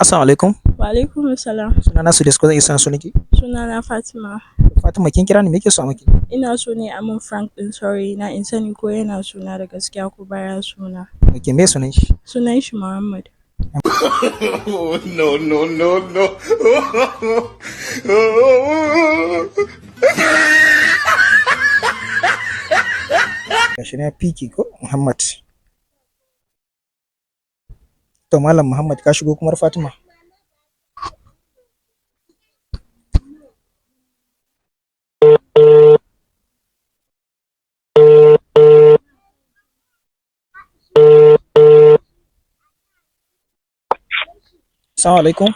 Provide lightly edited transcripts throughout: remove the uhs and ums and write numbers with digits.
Assalamu alaikum. Wa alaikum salam. Sunana Sudais, ko zan iya sanin sunanki? Sunana Fatima. Fatima, kin kira ni, me kike so a miki? Ina so ne a mun prank ɗin saurayina, in sani ko yana sona da gaskiya ko baya sona. Okay, me sunan shi? Sunan shi Muhammad. No, no, no, no. Gashi na Fiki ko Muhammad. To Malam Muhammad, ka shigo kumar Fatima. Assalamu alaikum.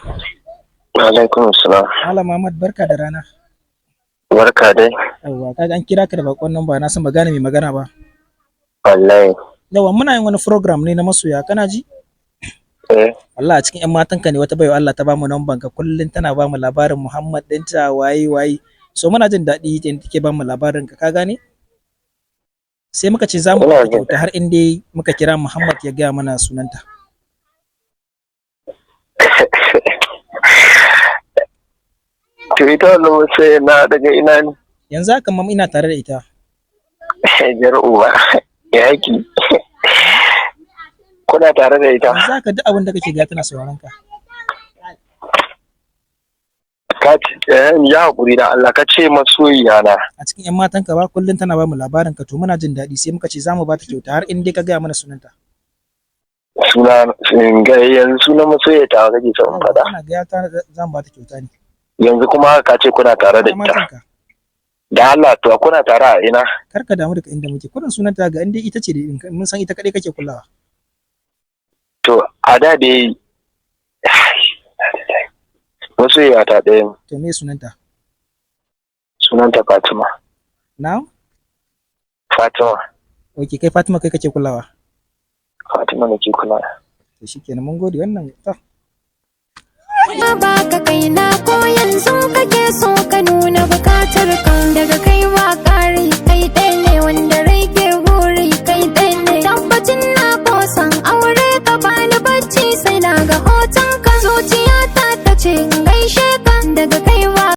Alaikum salam. Malam Muhammad, barka da rana. Barka dai. Yawwa, kaga an kira ka da bakon nan ba na san ba gane mai magana ba. Wallahi. Yawwa, muna yin wani program ne na masoya, kana ji? Eh. Wallahi a cikin ƴan matanka ne wata baiwa Allah ta bamu namban ka, kullum tana bamu labarin Muhammad ɗinta waye waye. So muna jin daɗi da take bamu labarin ka, ka gane? Sai muka ce za mu Ina baka jin. kyauta har in dai muka kira Muhammad ya gaya mana sunanta. To ita wannan wace na daga ina ne? Yanzu haka ma ina tare da ita. Jar uba. Ya yaki. Kuna tare da ita? Yanzu haka duk abin da kake gaya tana sauraron ka. Ka ce ya haƙuri da Allah, ka ce masoyiya na. A cikin ƴan matanka ba, kullum tana bamu labarin ka, to muna jin daɗi, sai muka ce za mu bata kyauta har in dai ka gaya mana sunanta. Suna ga yanzu sunan masoyiya ta kake son in Yawwa, faɗa. kana gaya ta za mu bata kyauta ne. Yanzu kuma ka ce kuna tare da Ƴan ita. matanka. Da Allah, to kuna tare a ina? Kar ka damu daga inda muke, kurin sunanta ga inda ita ce da mun san ita kaɗai kake kulawa. To a da dai masoyiya ta ɗaya ne. To me sunanta? Sunanta Fatima. Na? Fatima. Ok, kai Fatima kai kake kulawa. Fatima nake kula. To shikenan, mun gode wannan ta. Na baka kaina ko yanzu kake so ka nuna bukatar ka daga kai.